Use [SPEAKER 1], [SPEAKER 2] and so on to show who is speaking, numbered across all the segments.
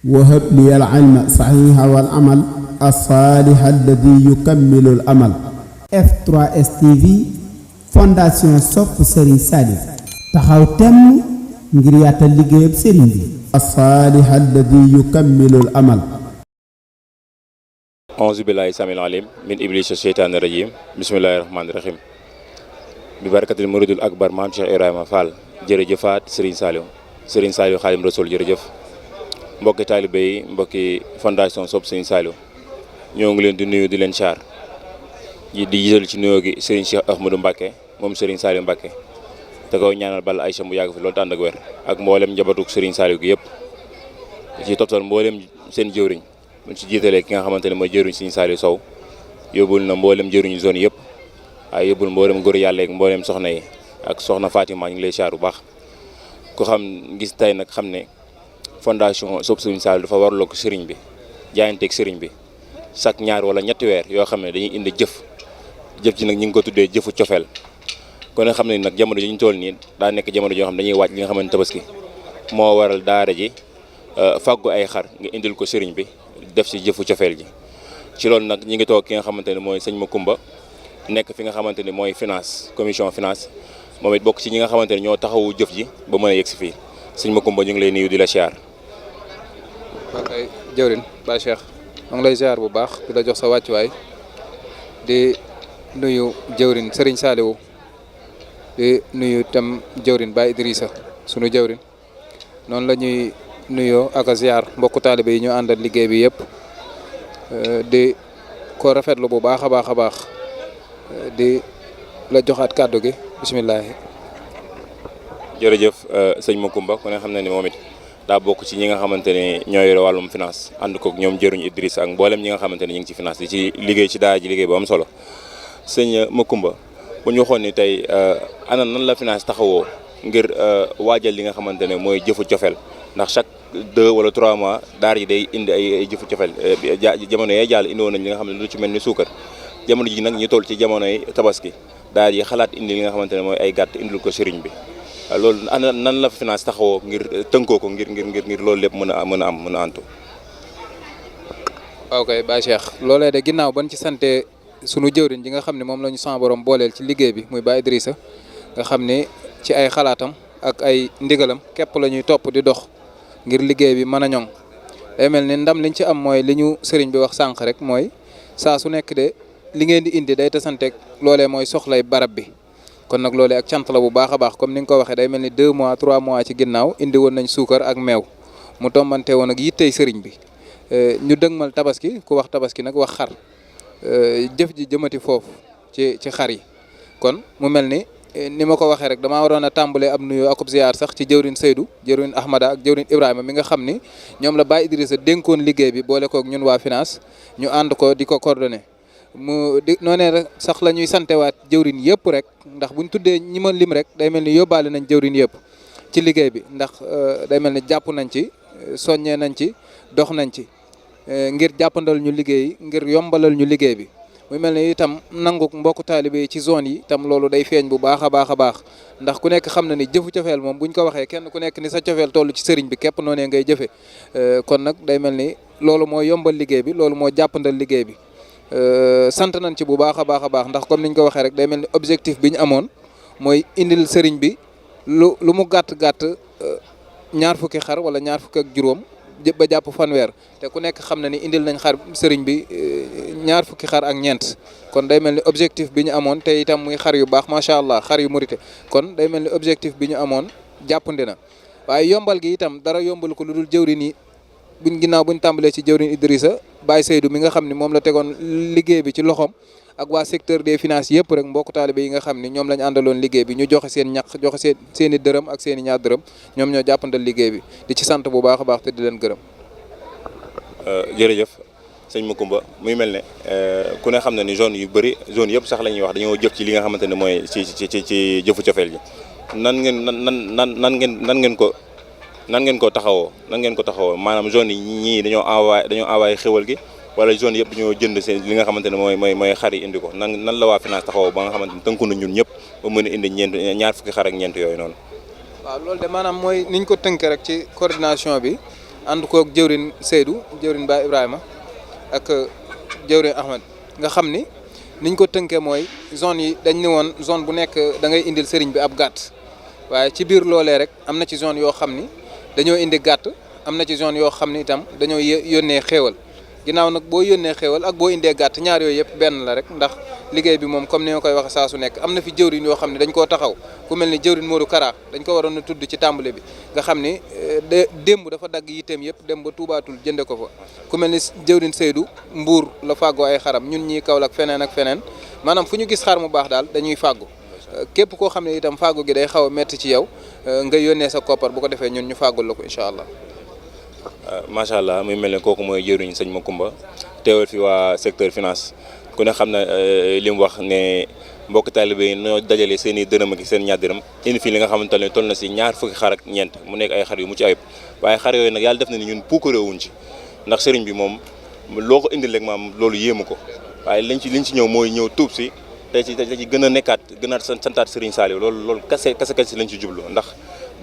[SPEAKER 1] وهب لي العلم صحيح والعمل الصالح الذي يكمل الأمل. F3S TV fondation sopp Serigne Saliou taxaw temm ngir yaatal liggéeyam Serigne bi. الصالح الذي يكمل الأمل.
[SPEAKER 2] أعوذ بالله السميع العليم من إبليس الشيطان الرجيم بسم الله الرحمن الرحيم ببركة المريد الأكبر مام Cheikh Ibrahima Fall jërëjëfaat Serigne Saliou Xaadim Rasul jërëjëf mbokki taalibe yi mbokki fondation sopp Serigne Saliou ñoo ngi leen di nuyu di leen char di gisal ci nuyoo gi Serigne Cheikh Ahmadou Mbacké moom Serigne Saliou Mbacké te koy ñaanal bala Aïcha mu yàgg fi loolu tànd ak wér ak mboolem njabatuk Serigne Saliou gi yëpp ci toptal mboolem seen jëwriñ mu ci jiitalee ki nga xamante ne mooy jëwriñ Serigne Saliou Sow yóbbul na mboolem jëwriñu zone yëpp waaye yóbbul mboolem góor yàlla ak mboolem soxna yi ak soxna Fatima ñu ngi lay char bu baax ko xam gis tey nag xam ne fondation sopp Serigne Saliou dafa warloo ko Serigne bi jaayanteeg Serigne bi chaque ñaar wala ñetti weer yoo xam ne dañuy indi jëf ji nag ñu ngi ko tuddee jëfu cofeel kon nga xam ne nag jamono ji ñu toll nii daa nekk jamono joo xam ne dañuy waaj li nga xamante tabaski moo waral daara ji fàggu ay xar nga indil ko Serigne bi def ci jëfu cofeel ji ci loolu nag ñi ngi toog ki nga xamante ne mooy sëñ Makumba nekk fi nga xamante ni mooy finance commission finance moom it bokk ci ñi nga xamante ne ñoo taxawu jëf ji ba mën a yegg si fii sëñ Makumba ñu ngi lay nuyu di la siyaar.
[SPEAKER 3] ok jëwrin Baye Cheikh maa ngi lay siyaar bu baax di la jox sa wàccuwaay di nuyu jëwrin Serigne Saliou di nuyu tam jëwrin Baye Idrissa sunu jëwrin noonu la ñuy nuyoo ak a siyaar mbokku taalibe yi ñu àndal liggéey bi yëpp di ko rafetlu bu baax a baax a baax di la joxaat kàddu gi bisimilah.
[SPEAKER 2] jërëjëf sëñ Makumba ku ne xam na ni moom it daa bokk ci ñi nga xamante ne ñoo yore wàllum finance ànd koog ñoom jëruñ Idriss ak mboolem ñi nga xamante ne ñu ngi ci finance di ci liggéey ci daara ji liggéey bu am solo sëñ Makumba bu ñu waxoon ni tey ana nan la finance taxawoo ngir waajal li nga xamante ne mooy jëfu cofeel ndax chaque 2 wala 3 mois daara ji day indi ay jëfu cofeel jamono yee jàll indi woon nañ li nga xam ne lu ci mel ni suukar jamono ji nag ñu toll ci jamonoy tabaski daara ji xalaat indi li nga xamante ne mooy ay gàtt indil ko sëriñ bi loolu ana nan la finance taxawoo ngir tënkoo ko ngir loolu lépp mën a antu.
[SPEAKER 3] ok Baye Cheikh loolee de ginnaaw ban ci sante sunu jëwriñ ji nga xam ne moom la ñu sama borom booleel ci liggéey bi muy Baye Idrissa nga xam ne ci ay xalaatam ak ay ndigalam képp la ñuy topp di dox ngir liggéey bi mën a ñoŋ day mel ni ndam liñ ci am mooy li ñu sëriñ bi wax sànq rek mooy saa su nekk de li ngeen di indi day tasanteeg loolee mooy soxlay barab bi kon nag loolee ak cant la bu baax a baax comme ni nga ko waxee day mel ni 2 mois 3 mois ci ginnaaw indi woon nañ suukar ak meew mu tombante woon ak yittey sëriñ bi ñu dëgmal tabaski ku wax tabaski nag wax xar jëf ji jëmati foofu ci xar yi kon mu mel ni ma ko waxee rek damaa waroon a tàmbalee ab nuyoo akub ziar sax ci jëwrin Seydou jëwrin Ahmada ak jëwrin Ibrahima mi nga xam ni ñoom la Baye Idrissa dénkoon liggéey bi boole kook ñun waa finance ñu ànd ko di ko coordonné mu di noonee rek sax la ñuy santewaat jëwrin yëpp rek ndax buñ tuddee ñi ma lim rek day mel ni yóbbaale nañ jëwrin yëpp ci liggéey bi ndax day mel ni jàpp nañ ci soññee nañ ci dox nañ ci ngir jàppandal ñu liggéey ngir yombalal ñu liggéey bi muy mel ni itam nangu mbokku taalibe yi ci zone yi itam loolu day feeñ bu baax a baax a baax ndax ku nekk xam na ni jëfu cofeel moom buñ ko waxee kenn ku nekk ni sa cofeel toll ci sëriñ bi képp noonee ngay jëfe kon nag day mel ni loolu moo yombal liggéey bi loolu moo jàppandal liggéey bi sant nañ ci bu baax a baax ndax comme niñ ko waxee rek day mel ni objectif bi ñu amoon mooy indil sëriñ bi lu mu gàtt ñaar fukki xar wala ñaar fukki ak juróom ba jàpp fanweer te ku nekk xam na ni indil nañ xar sëriñ bi ñaar fukki xar ak ñeent kon day mel ni objectif bi ñu amoon te itam muy xar yu baax macha allah xar yu murite kon day mel ni objectif bi ñu amoon jàppandi na waaye yombal gi itam dara yombal ko lu dul jëwrin yi ginnaaw buñ tàmbalee ci jëwrin Idrissa Baye Seydou mi nga xam ni moom la tegoon liggéey bi ci loxoom ak waa secteur des finances yëpp rek mbokku taalibe yi nga xam ni ñoom lañ àndaloon liggéey bi ñu joxe seen ñaq joxe seen i dërëm ak seen i ñaar dërëm ñoom ñoo jàppandal liggéey bi di ci sant bu baax a baax te di leen gërëm.
[SPEAKER 2] jërëjëf sëñ Makumba muy mel ne ku ne xam na ni zone yu bëri zone yëpp sax la ñuy wax dañoo jëf ci li nga xamante ne mooy ci jëfu cofeel ji nan ngeen ko taxawoo maanaam zone yi ñii dañoo envoyé xéwal gi wala zone yëpp dañoo jënd seen li nga xamante ne mooy xar yi indi ko nan la waa finance taxawoo ba nga xamante ne tënku na ñun ñëpp ba mën a indi ñaar fukki xar ak ñeent yooyu noonu.
[SPEAKER 3] waaw loolu de maanaam mooy niñ ko tënk rek ci coordination bi ànd koog jëwrin Seydou jëwrin Ba Ibrahima ak jëwrin Ahmad nga xam ni niñ ko tënkee mooy zone yi dañ ne woon zone bu nekk da ngay indil sëriñ bi ab gàtt waaye ci biir loolee rek am na ci zone yoo xam ni dañoo indi gàtt am na ci zone yoo xam ni itam dañoo yónnee xéewal ginnaaw nag boo yónnee xéewal ak boo indee gàtt ñaar yooyu yëpp benn la rek ndax liggéey bi moom comme ni ma koy waxe saa su nekk am na fi jëwriñ yoo xam ne dañ koo taxaw ku mel ni jëwriñ Modou Kara dañ ko waroon a tudd ci tàmbale bi nga xam ni démb dafa dagg yitteem yëpp dem ba tuubaatul jënde ko fa ku mel ni jëwriñ Seydou Mbour la fàggoo ay xaram ñun ñii Kaolack feneen ak feneen maanaam fu ñu gis xar mu baax daal dañuy fàggu képp koo xam ne itam fàggu gi day xaw a métti ci yow nga yónnee sa koppar bu ko defee ñun ñu fàggul la ko incha allah.
[SPEAKER 2] macha allah muy mel ne kooku mooy jëwriñ sëñ Macoumba teewal fi waa secteur finance ku ne xam na li mu wax ne mbokk taalibe yi ñoo dajale seen i dërëm ak seen ñaar dërëm indi fii li nga xamante ne toll na si ñaar fukki xar ak ñeent mu nekk ay xar yu mucc ayib waaye xar yooyu nag yàlla def na ni ñun puukaree wuñ ci ndax sëriñ bi moom loo ko indil rek maam loolu yéemu ko waaye liñ ci ñëw mooy ñëw tuub si te ci gën a nekkaat gën a santaat sëriñ Saliou loolu kase si lañ ci jublu ndax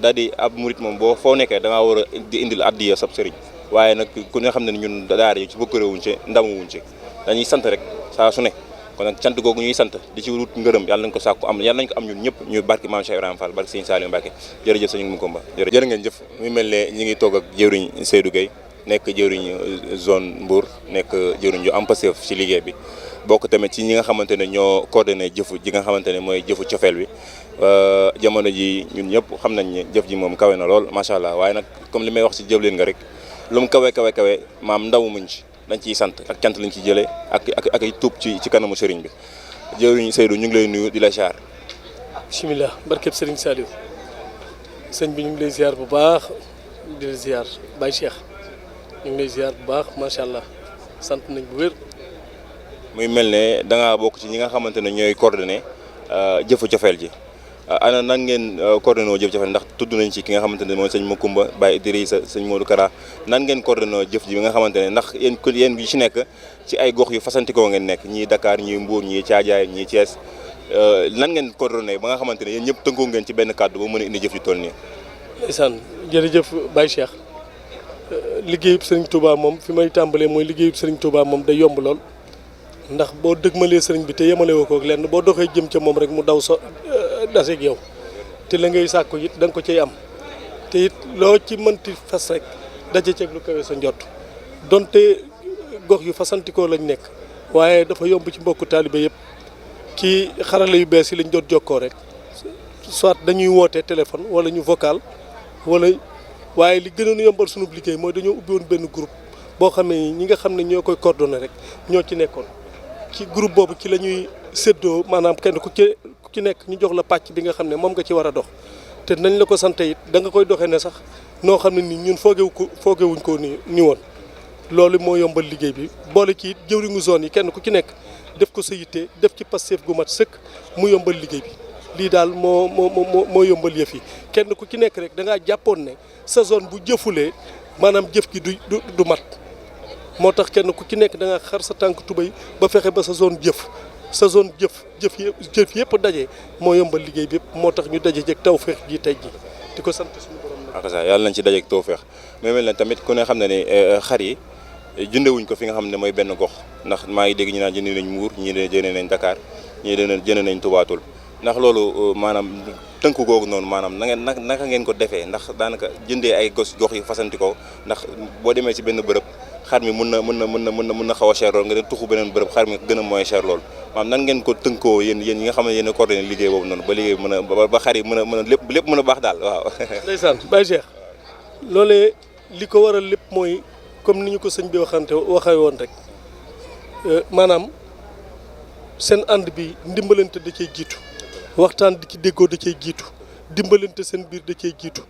[SPEAKER 2] daal di ab murit moom boo foo nekkee da ngaa war a di indil addiya sab sëriñ waaye nag ku ne xam ne ñun daara yi ci puukaree wuñ ci ndamu wuñ ci dañuy sant rek saa su ne kon nag cant googu ñuy sant di ci wut ngërëm yàlla nañ ko sàkku am yàlla nañ ko am ñun ñëpp ñu barki maam Cheikh Ibrahima Fall barki sëñ Saliou Mbacké jërëjëf sëñ Macoumba jërë ngeen jëf mu mel ne ñi ngi toog ak jëwriñ Seydou Gueye nekk jëwriñ zone Mbour nekk jëwriñ ju am passif ci liggéey bi bokk tamit ci ñi nga xamante ne ñoo coordonné jëfu ji nga xamante ne mooy jëfu cofeel bi jamono ji ñun ñëpp xam nañ ne jëf ji moom kawe na lool macha allah waaye nag comme li may wax ci jëf leen nga rek lu mu kawe maam ndaw muñ ci dañ ciy sant ak cant lañ ci jëlee ak ay tuub ci kanamu sëriñ bi jëwriñ Seydou ñu ngi lay nuyu di la ziar.
[SPEAKER 4] bisimilah barkeb sëriñ Saliou sëñ bi ñu ngi lay ziar bu baax di la ziar Baye Cheikh ñu ngi lay ziar bu baax macha allah sant nañ bu wér.
[SPEAKER 2] muy mel ne da ngaa bokk ci ñi nga xamante ne ñooy coordonné jëfu cofeel ji ana nan ngeen coordonné jëf cofeel ndax tudd nañ ci ki nga xamante ne mooy sëñ Macoumba Baye Idrissa sëñ Modou Kara nan ngeen coordonné jëf ji bi nga xamante ne ndax yéen bi ci nekk ci ay gox yu fasantikoo ngeen nekk ñii Dakar ñii Mbour ñii Thiadiaye ñii Thiès nan ngeen coordonné ba nga xamante ne yéen ñëpp tënkoo ngeen ci benn kàddu ba mën a indi jëf yu toll nii.
[SPEAKER 4] ndeysaan jërëjëf Baye Cheikh liggéeyub sëriñ Touba moom fi may tàmbalee mooy liggéeyub sëriñ Touba moom day yomb lool ndax boo dëgmalee sëriñ bi te yemale woo ko ak lenn boo doxee jëm ca moom rek mu daw daseeg yow te la ngay sàkku it da nga ko cay am te it loo ci mënti fas rek daje ceeg lu kawe sa njott donte gox yu fasantikoo lañ nekk waaye dafa yomb ci mbokku taalibe yëpp ci xarala yu bees yi lañ doon jokkoo rek soit dañuy woote téléphone wala ñu vocal wala waaye li gënoon yombal sunu liggéey mooy dañoo ubbi woon benn groupe boo xam ne ñi nga xam ne ñoo koy coordonné rek ñoo ci nekkoon ci groupe boobu ci la ñuy séddoo maanaam kenn ku ci nekk ñu jox la pàcc bi nga xam ne moom nga ci war a dox te nañ la ko sante it da nga koy doxee ne sax noo xam ne ni ñun foogewuñ ko ni woon loolu moo yombal liggéey bi boole ci it jëwriñu zone yi kenn ku ci nekk def ko sa yitte def ci Pastef gu mat sëkk mu yombal liggéey bi lii daal moo yombal yëf yi kenn ku ci nekk rek da ngaa jàppoon ne sa zone bu jëfulee maanaam jëf gi du mat moo tax kenn ku ci nekk da nga xar sa tànk tubéy ba fexe ba sa zone jëf yëpp daje moo yombal liggéey bi yëpp moo tax ñu daje jeeg tawfeex ji tey ji di ko sant suñu borom nag.
[SPEAKER 2] ak yàlla nañ ci dajeeg tawfeex mais mel na tamit ku ne xam ne ne xar yi jëndewuñ ko fi nga xam ne mooy benn gox ndax maa ngi dégg ñu naan jënd nañ Mbour ñii de jënd nañ Dakar ñii de jënd nañ Touba Toul ndax loolu maanaam tënku googu noonu maanaam naka ngeen ko defee ndax daanaka jëndee ay gox yi fasanti ko ndax boo demee ci benn bërëb xar mi mën na xaw a cher lool nga dem tuxu beneen bërëb xar mi gën a moins cher lool maanaam nan ngeen ko tënkoo yéen ñi nga xam ne yéen a coordonné liggéey boobu noonu ba liggéey mën a ba xar yi mën a lépp mën a baax daal waaw.
[SPEAKER 4] ndeysaan Baye Cheikh loolee li ko waral lépp mooy comme ni ñu ko sëñ bi waxee woon rek maanaam seen ànd bi ndimbalante da cee jiitu waxtaan di ci déggoo da cee jiitu dimbalante seen biir da cee jiitu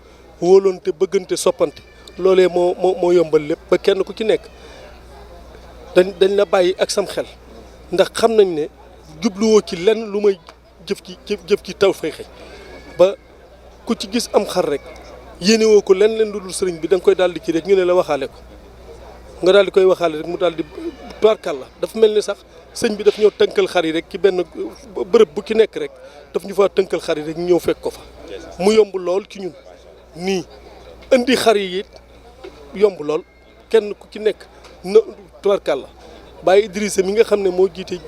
[SPEAKER 4] wóolonte bëggante soppante loolee moo yombal lépp ba kenn ku ci nekk dañ la bàyyi ak sam xel ndax xam nañ ne jubluwoo ci lenn lu may jëf ci taw fay xëy ba ku ci gis am xar rek yéenewoo ko leen lu dul sëriñ bi da nga koy daal di ci rek ñu ne la waxaale ko nga daal di koy waxaale rek mu daal di tubaarkàl la dafa mel ni sax sëñ bi daf ñëw tënkal xar yi rek ci benn bërëb bu ki nekk rek daf ñu fa tënkal xar yi rek ñëw fekk ko fa mu yomb lool ci ñun nii indi xar yi it yomb lool kenn ku ci nekk na tubarkàlla Baye Idrissa mi nga xam ne moo jiite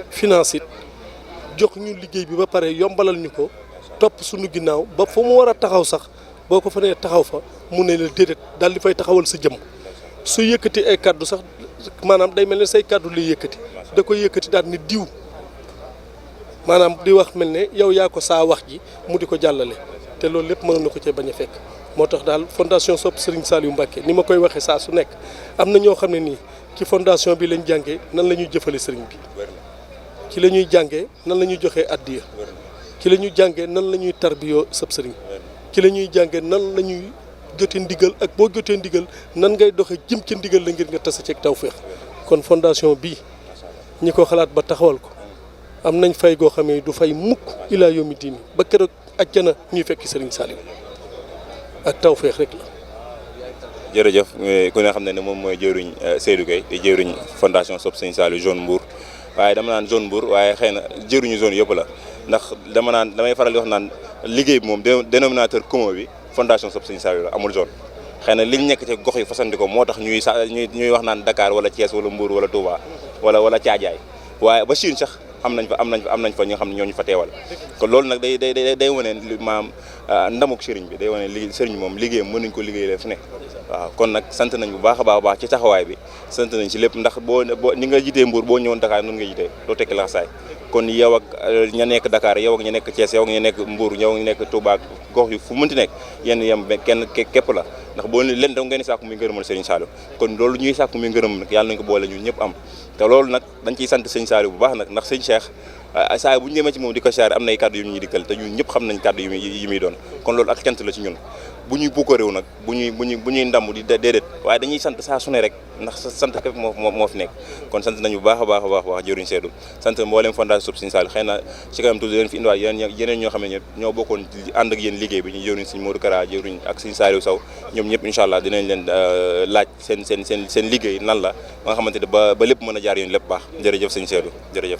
[SPEAKER 4] finance it jox ñu liggéey bi ba pare yombalal ñu ko topp suñu ginnaaw ba fu mu war a taxaw sax boo ko fa nee taxaw fa mu ne la déedéet daal di fay taxawal sa jëmm su yëkkati ay kaddu sax maanaam day mel ne say kaddu lay yëkkati da koy yëkkati daal ni diw maanaam di wax mel ne yow yaa ko saa wax ji mu di ko jàllale te loolu lépp mënoon na ko cee bañ a fekk moo tax daal fondation Sopp Serigne Saliou Mbacké ni ma koy waxee saa su nekk am na ñoo xam ne nii ci fondation bi lañ jàngee nan la ñuy jëfale sëriñ bi ci la ñuy jàngee nan la ñuy joxee addiya ci la ñuy jàngee nan la ñuy tarbiyoo sab sëriñ ci la ñuy jàngee nan la ñuy jotee ndigal ak boo jotee ndigal nan ngay doxee jëm ci ndigal la ngir nga tasa ceeg tawféex kon fondation bii ñi ko xalaat ba taxawal ko am nañ fay goo xamee du fay mukk ilaa yawmi diini ba keroog àjjana ñuy fekki Serigne Saliou ak tawféex rek la.
[SPEAKER 2] jërëjëf ku ne xam ne moom mooy jëwriñ Seydou Gueye di jëwriñ fondation Sopp Serigne Saliou zone Mbour waaye dama naan zone Mbour waaye xëy na jëwriñu zone yëpp la ndax damay faral di wax naan liggéey bi moom dénominateur commun bi fondation Sopp Serigne Saliou la amul zone xëy na liñ nekk ci gox yi fasandi ko moo tax ñuy wax naan Dakar wala Thiès wala Mbour wala Touba wala Thiadiaye waaye ba Chine sax am nañ fa ñi nga xam ne ñooñu fa teewal kon loolu nag day wane maam ndamuk sëriñ bi day wane sëriñ moom liggéeyam mën nañ ko liggéeyee fu ne waaw kon nag sant nañ bu baax a baax ci taxawaay bi sant nañ ci lépp ndax boo ni nga jitee Mbour boo ñëwoon Dakar noonu nga jitee doo tekki la saay kon yow ak ña nekk Dakar yow ak ña nekk Thiès yow ak ña nekk Mbour yow ak ña nekk Touba gox yu fu mënti nekk yenn yem kenn képp la ndax boo leen da ngeen di sàkku muy ngërëmal Serigne Saliou kon loolu ñuy sàkku muy ngërëm nag yàlla nañ ko boole ñun ñëpp am te loolu nag dañ ciy sant Serigne Saliou bu baax nag ndax Serigne Cheikh saa bu ñu demee ci moom di ko siyaare am nay kàddu yu ñuy dikkal te ñun ñëpp xam nañ kàddu yi muy doon kon loolu ak cant la ci ñun bu ñuy bukka réew nag bu ñuy ndam di déedéet waaye dañuy sant saa su ne rek ndax sant képp moo fi nekk kon sant nañu bu baax a baax jëriñ Seydou sant mboolem fondation Sopp Serigne Saliou xëy na ci kanam tuuti leen fi indiwaat yeneen ñoo xam ne ñoo bokkoon ànd ak yéen liggéey bi ñu jëriñ Serigne Modou Kara jëriñ ak Serigne Saliou Sow ñoom ñëpp incha allah dinañ leen laaj seen liggéey nan la ba nga xamante ne ba lépp mën a jaar yoon lépp baax jërëjëf Serigne Seydou jërëjëf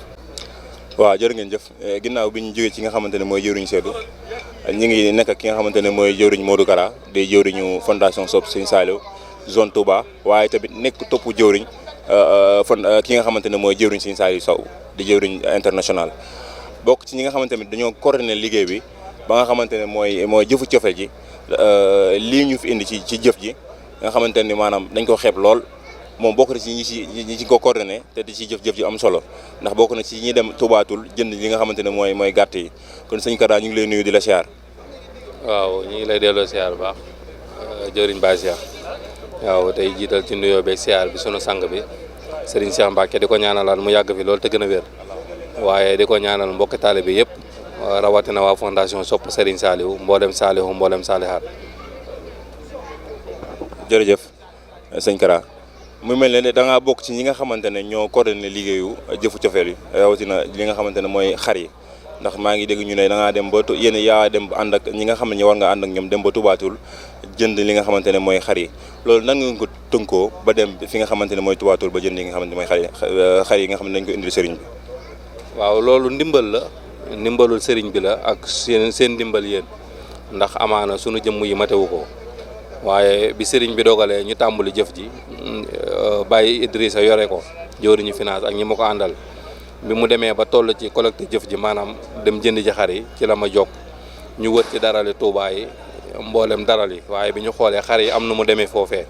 [SPEAKER 2] waaw jërë ngeen jëf ginnaaw bi ñu jógee ci nga xamante ne mooy jëwriñ Seydou ñu ngi nekk ak ki nga xamante ne mooy jëwriñ Modou Kara di jëwriñu fondation Sopp Serigne Saliou zone Touba waaye tamit nekk topp jëwriñ ki nga xamante ne mooy jëwriñ Serigne Saliou Sow di jëwriñ international bokk ci ñi nga xamante ne dañoo coordonné liggéey bi ba nga xamante ne mooy jëfu cofeel ji lii ñu fi indi ci jëf ji nga xamante ne maanaam dañ ko xeeb lool moom bokk na ci ñi ci ko coordonné te di ci jëf ji am solo ndax bokk na ci ñi dem tubaatul jënd li nga xamante ne mooy gàtt yi kon sëñ Kara ñu ngi lay nuyu di la siyaar.
[SPEAKER 5] waaw ñu ngi lay delloo siyaar bu baax jëriñ Baye Cheikh waaw tey jiital ci nuyoo beeg siyaar bi sunu sang bi Serigne Cheikh Mbacké di ko ñaanalaat mu yàgg fi loolu te gën a wér waaye di ko ñaanal mbokki taalibe bi yëpp rawatina waa fondation Sopp Serigne Saliou mboolem Saliou mboolem Salihaat.
[SPEAKER 2] jërëjëf sëñ Kara. mu mel ne da ngaa bokk ci ñi nga xamante ne ñoo coordonné liggéeyu jëfu cofeel yi rawatina li nga xamante ne mooy xar yi ndax maa ngi dégg ñu ne da ngaa dem ba yéen yaa dem ba ànd ak ñi nga xam ne war nga ànd ak ñoom dem ba tubaatul jënd li nga xamante ne mooy xar yi loolu nan nga ko tënkoo ba dem fi nga xamante ne mooy tubaatul ba jënd li nga xamante ne mooy xar yi nga xam ne dañ ko indil sëriñ bi.
[SPEAKER 5] waaw loolu ndimbal la ndimbalul sëriñ bi la ak seen ndimbal yéen ndax amaana sunu jëmm yi matewu ko waaye bi sëriñ bi dogalee ñu tàmbali jëf ji Baye Idrissa yore ko jëwriñu finance ak ñi ma ko àndal bi mu demee ba toll ci collecte jëf ji maanaam dem jënd ji xar yi ci la ma jokk ñu wër ci darali Touba yi mboolem daral yi waaye bi ñu xoolee xar yi am na mu demee foofee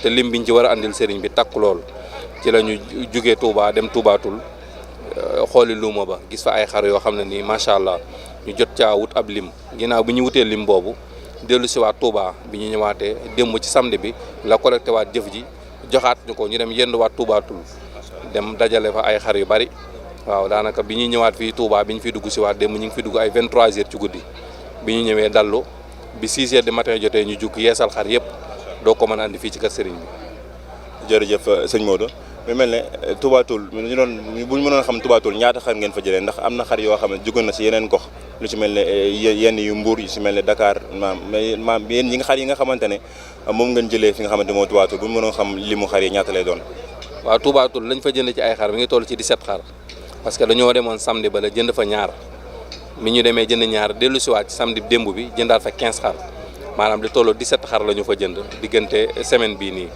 [SPEAKER 5] te lim biñ ci war a andil sëriñ bi takk lool ci la ñu jugee Touba dem Toubaatul xooli luuma ba gis fa ay xar yoo xam ne nii macha allah ñu jot caa wut ab lim ginnaaw bi ñu wutee lim boobu dellu si waat Touba bi ñu ñëwaatee démb ci samedi bi la collecté waat jëf ji joxaat ñu ko ñu dem yenduwaat Toubaatul dem dajale fa ay xar yu bari waaw daanaka bi ñuy ñëwaat fii Touba bi ñu fi dugg si waat démb ñu ngi fi dugg ay 23h ci guddi bi ñu ñëwee dallu bi 6h du matin jotee ñu jug yeesal xar yëpp doo ko mën a andi fii ci kër sëriñ bi.
[SPEAKER 2] jërëjëf sëñ Modou mu mel ne Toubaatul bu ñu mënoon xam Toubaatul ñaata xar ngeen fa jëlee ndax am na xar yoo xam ne jugoon na si yeneen gox lu ci mel ne yenn yu Mbour yu si mel ne Dakar maam yéen ñi nga xar yi nga xamante ne moom ngeen jëlee fi nga xamante moo Toubaatul bu ñu mënoon xam limu xar yi ñaata lay doon.
[SPEAKER 5] waaw Toubaatul lañ fa jënd ci ay xar mi ngi toll ci 17 xar parce que dañoo demoon samedi ba la jënd fa ñaar mi ñu demee jënd ñaar dellu siwaat ci samedi démb bi jëndaat fa 15 xar maanaam li tolloo 17 xar la ñu fa jënd diggante semaine bii nii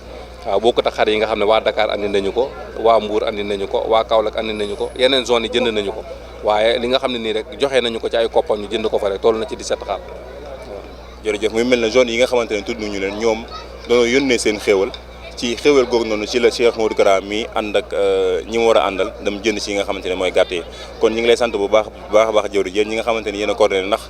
[SPEAKER 5] waaw bokkut ak xar yi nga xam ne waa Dakar andi nañu ko waa Mbour andi nañu ko waa Kaolack andi nañu ko yeneen zone yi jënd nañu ko waaye li nga xam ne nii rek joxe nañu ko ci ay koppam ñu jënd ko fa rek toll na ci 17 xar.
[SPEAKER 2] jërëjëf muy mel ne zone yi nga xamante ne tudd nañu leen ñoom dañoo yónnee seen xéewal ci xéewal googu noonu ci la Cheikh Modou Kara mi ànd ak ñi mu war a àndal dem jënd si yi nga xamante ne mooy gàtt yi kon ñu ngi lay sant bu baax a baax jëwri yéen ñi nga xamante ne yéen a coordonné ndax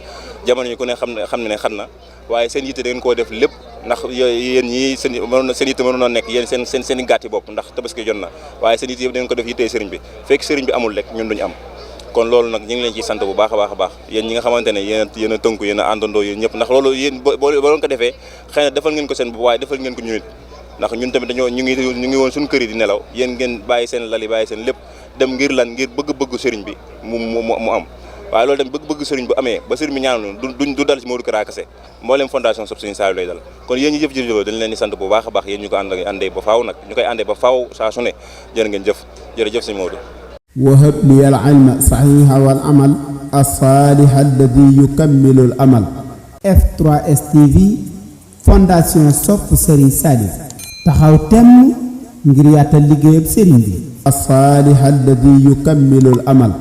[SPEAKER 2] jamono yi ku ne xam ne xat na waaye seen yitte da ngeen koo def lépp ndax yéen ñi seen yitte mënoon nekk yéen seen i gàtt yi bopp ndax tabaski jot na waaye seen yitte yëpp da ngeen ko def yittee sëriñ bi fekk sëriñ bi amul rek ñun duñu am kon loolu nag ñu ngi leen ciy sant bu baax a baax yéen ñi nga xamante ne yéen a tënku yéen a àndandoo yéen ñëpp ndax loolu yéen boo leen ko defee xëy na defal ngeen ko seen bopp waaye defal ngeen ko ñu nit ndax ñun tamit ñu ngi woon suñu kër yi di nelaw yéen ngeen bàyyi seen lal yi bàyyi seen lépp dem ngir lan ngir bëgg-bëgg sëriñ bi mu am waaye loolu tamit bëgg-bëgg sëriñ bu amee ba sëriñ bi ñaanal du dal ci Modou Kara kese mboolem fondation Sopp Serigne Saliou lay dal kon yéen ñi jëf dañ leen di sant bu baax a baax yéen ñu ko àndee ba faaw nag ñu koy àndee ba faaw saa su ne jërë ngeen jëf jërëjëf sëñ Modou
[SPEAKER 1] wahab li al ilma saxiixa wal amal as-saaliha alladi yukammilu al amal F3S TV fondation Sopp Serigne Saliou taxaw temm ngir yaatal liggéeyab sëriñ bi as-saaliha alladi yukammilu al amal